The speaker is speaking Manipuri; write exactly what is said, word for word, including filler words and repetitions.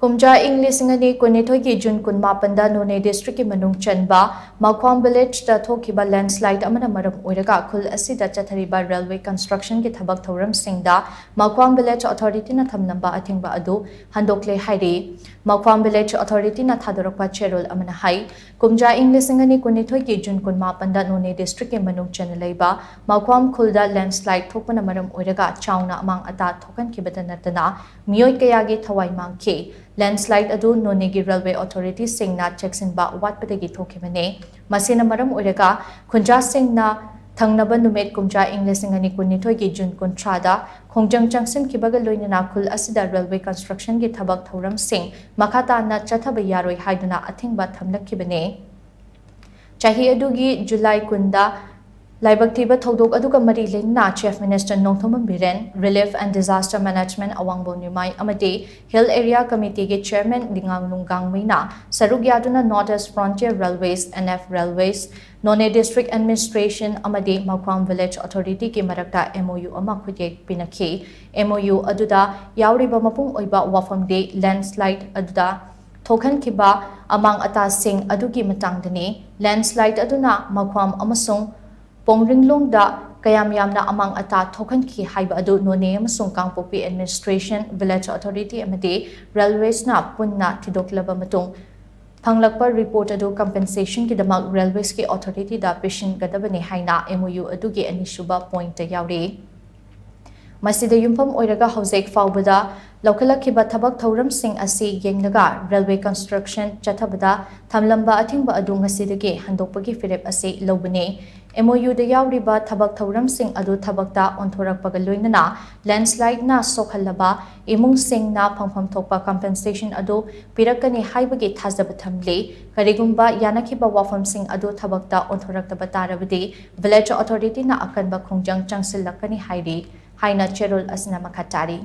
ꯀꯨꯝꯖꯥ ꯏꯪ ꯂꯤꯁꯤꯡ ꯑꯅꯤ ꯀꯨꯟꯅꯤꯊꯣꯏꯒꯤ ꯖꯨꯟ ꯀꯨꯟꯃꯥꯄꯟꯗ ꯅꯣꯅꯦ ꯗꯤꯁꯇ꯭ꯔꯤꯛꯀꯤ ꯃꯅꯨꯡ ꯆꯟꯕ ꯃꯥꯎꯈ꯭ꯋꯥꯝ ꯚꯤꯂꯦꯖꯇ ꯊꯣꯛꯈꯤꯕ ꯂꯦꯟꯁꯂꯥꯏꯠ ꯑꯃꯅ ꯃꯔꯝ ꯑꯣꯏꯔꯒ ꯈꯨꯜ ꯑꯁꯤꯗ ꯆꯠꯊꯔꯤꯕ ꯔꯦꯜꯋꯦ ꯀꯟꯁꯇ꯭ꯔꯛꯁꯟꯒꯤ ꯊꯕꯛ ꯊꯧꯔꯝꯁꯤꯡꯗ ꯃꯥꯎꯈ꯭ꯋꯥꯝ ꯚꯤꯂꯦꯖ ꯑꯣꯊꯣꯔꯤꯇꯤꯅ ꯊꯝꯂꯝꯕ ꯑꯊꯤꯡꯕ ꯑꯗꯨ ꯍꯟꯗꯣꯛꯂꯦ ꯍꯥꯏꯔꯤ꯫ ꯃꯥꯎꯈ꯭ꯋꯥꯝ ꯚꯤꯂꯦꯖ ꯑꯣꯊꯣꯔꯤꯇꯤꯅ ꯊꯥꯗꯣꯔꯛꯄ ꯆꯦꯔꯣꯜ ꯑꯃꯅ ꯍꯥꯏ, ꯀꯨꯝꯖꯥ ꯏꯪ ꯂꯤꯁꯤꯡ ꯑꯅꯤ ꯀꯨꯟꯅꯤꯊꯣꯏꯒꯤ ꯖꯨꯟ ꯀꯨꯟꯃꯥꯄꯟꯗ ꯅꯣꯅꯦ ꯗꯤꯁꯇ꯭ꯔꯤꯛꯀꯤ ꯃꯅꯨꯡ ꯆꯟꯅ ꯂꯩꯕ ꯃꯥꯎꯈ꯭ꯋꯥꯝ ꯈꯨꯜꯗ ꯂꯦꯟꯁꯂꯥꯏꯠ ꯊꯣꯛꯄꯅ ꯃꯔꯝ ꯑꯣꯏꯔꯒ ꯆꯥꯎꯅ ꯑꯃꯥꯡ ꯑꯇꯥ ꯊꯣꯛꯍꯟꯈꯤꯕꯗ ꯅꯠꯇꯅ ꯃꯤꯑꯣꯏ ꯀꯌꯥꯒꯤ ꯊꯋꯥꯏ ꯃꯥꯡꯈꯤ꯫ ꯂꯦꯟꯁꯂꯥꯏꯠ ꯑꯗꯨ ꯅꯣꯅꯦꯒꯤ ꯔꯦꯜꯋꯦ ꯑꯣꯊꯣꯔꯤꯇꯤꯁꯤꯡꯅ ꯆꯦꯛꯁꯤꯟꯕ ꯋꯥꯠꯄꯗꯒꯤ ꯊꯣꯛꯈꯤꯕꯅꯤ꯫ ꯃꯁꯤꯅ ꯃꯔꯝ ꯑꯣꯏꯔꯒ ꯈꯨꯟꯖꯥꯁꯤꯡꯅ ꯊꯪꯅꯕ ꯅꯨꯃꯤꯠ ꯀꯨꯝꯖꯥ ꯏꯪ ꯂꯤꯁꯤꯡ ꯑꯅꯤ ꯀꯨꯟꯅꯤꯊꯣꯏꯒꯤ ꯖꯨꯟ ꯀꯨꯟꯊ꯭ꯔꯥꯗ ꯈꯣꯡꯖꯪ ꯆꯪꯁꯤꯟꯈꯤꯕꯒ ꯂꯣꯏꯅꯅ ꯈꯨꯜ ꯑꯁꯤꯗ ꯔꯦꯜꯋꯦ ꯀꯟꯁꯇ꯭ꯔꯛꯁꯟꯒꯤ ꯊꯕꯛ ꯊꯧꯔꯝꯁꯤꯡ ꯃꯈꯥ ꯇꯥꯅ ꯆꯠꯊꯕ ꯌꯥꯔꯣꯏ ꯍꯥꯏꯗꯨꯅ ꯑꯊꯤꯡꯕ ꯊꯝꯂꯛꯈꯤꯕꯅꯤ꯫ ꯆꯍꯤ ꯑꯗꯨꯒꯤ ꯖꯨꯂꯥꯏ ꯀꯨꯟꯗ ꯂꯥꯏꯕꯛ ꯊꯤꯕ ꯊꯧꯗꯣꯛ ꯑꯗꯨꯒ ꯃꯔꯤ ꯂꯩꯅꯅ Chief Minister Nongthombam Biren, Relief and Disaster Management ꯑꯋꯥꯡꯕꯝ ꯅꯤꯃꯥꯏ ꯑꯃꯗꯤ Hill Area Committeeꯒꯤ Chairman ꯂꯤꯉꯥꯡꯂꯨꯡ ꯒꯥꯡꯃꯩꯅ ꯁꯔꯨꯛ ꯌꯥꯗꯨꯅ North East Frontier Railways, N F Railways, ꯅꯣꯅꯦ District Administration ꯑꯃꯗꯤ ꯃꯥꯎꯈ꯭ꯋꯥꯝ Village Authorityꯒꯤ ꯃꯔꯛꯇ M O U ꯑꯃ ꯈꯨꯠꯌꯦꯛ ꯄꯤꯅꯈꯤ꯫ M O U ꯑꯗꯨꯗ ꯌꯥꯎꯔꯤꯕ ꯃꯄꯨꯡ ꯑꯣꯏꯕ ꯋꯥꯐꯝꯗꯤ ꯂꯦꯟꯁꯂꯥꯏꯠ ꯑꯗꯨꯗ ꯊꯣꯛꯍꯟꯈꯤꯕ ꯑꯃꯥꯡ ꯑꯇꯥꯁꯤꯡ ꯑꯗꯨꯒꯤ ꯃꯇꯥꯡꯗꯅꯤ꯫ ꯂꯦꯟꯁꯂꯥꯏꯠ ꯑꯗꯨꯅ ꯃꯥꯎꯈ꯭ꯋꯥꯝ ꯑꯃꯁꯨꯡ ꯄꯣꯡꯔꯤꯡꯂꯣꯡꯗ ꯀꯌꯥꯝ ꯌꯥꯝꯅ ꯑꯃꯥꯡ ꯑꯇꯥ ꯊꯣꯛꯍꯟꯈꯤ ꯍꯥꯏꯕ ꯑꯗꯨ ꯅꯣꯅꯦ ꯑꯃꯁꯨꯡ ꯀꯥꯡꯄꯣꯛꯄꯤ Administration, Village Authority ꯑꯃꯗꯤ Railwaysꯅ ꯄꯨꯟꯅ ꯊꯤꯗꯣꯛꯂꯕ ꯃꯇꯨꯡ ꯐꯪꯂꯛꯄ report ꯑꯗꯨ compensationꯒꯤꯗꯃꯛ Railwaysꯀꯤ authorityꯗ ꯄꯤꯁꯤꯟꯒꯗꯕꯅꯤ ꯍꯥꯏꯅ M O U ꯑꯗꯨꯒꯤ ꯑꯅꯤꯁꯨꯕ pointꯇ ꯌꯥꯎꯔꯤ꯫ ꯃꯁꯤꯗ ꯌꯨꯝꯐꯝ ꯑꯣꯏꯔꯒ ꯍꯧꯖꯤꯛ ꯐꯥꯎꯕꯗ ꯂꯧꯈꯠꯂꯛꯈꯤꯕ ꯊꯕꯛ ꯊꯧꯔꯝꯁꯤꯡ ꯑꯁꯤ ꯌꯦꯡꯂꯒ railway construction ꯆꯠꯊꯕꯗ ꯊꯝꯂꯝꯕ ꯑꯊꯤꯡꯕ ꯑꯗꯨ ꯉꯁꯤꯗꯒꯤ ꯍꯟꯗꯣꯛꯄꯒꯤ ꯐꯤꯔꯦꯞ ꯑꯁꯤ ꯂꯧꯕꯅꯤ꯫ M O Uꯗ ꯌꯥꯎꯔꯤꯕ ꯊꯕꯛ ꯊꯧꯔꯝꯁꯤꯡ ꯑꯗꯨ ꯊꯕꯛꯇ ꯑꯣꯟꯊꯣꯔꯛꯄꯒ ꯂꯣꯏꯅꯅ ꯂꯦꯟꯁꯂꯥꯏꯠꯅ ꯁꯣꯛꯍꯜꯂꯕ ꯏꯃꯨꯡꯁꯤꯡꯅ ꯐꯪꯐꯝ ꯊꯣꯛꯄ compensation ꯑꯗꯨ ꯄꯤꯔꯛꯀꯅꯤ ꯍꯥꯏꯕꯒꯤ ꯊꯥꯖꯕ ꯊꯝꯂꯤ꯫ ꯀꯔꯤꯒꯨꯝꯕ ꯌꯥꯅꯈꯤꯕ ꯋꯥꯐꯝꯁꯤꯡ ꯑꯗꯨ ꯊꯕꯛꯇ ꯑꯣꯟꯊꯣꯔꯛꯇꯕ ꯇꯥꯔꯕꯗꯤ Village Authorityꯅ ꯑꯀꯟꯕ ꯈꯣꯡꯖꯪ ꯆꯪꯁꯤꯜꯂꯛꯀꯅꯤ ꯍꯥꯏꯔꯤ ꯍꯥꯏꯅ ꯆꯦꯔꯣꯜ ꯑꯁꯤꯅ ꯃꯈꯥ ꯇꯥꯔꯤ꯫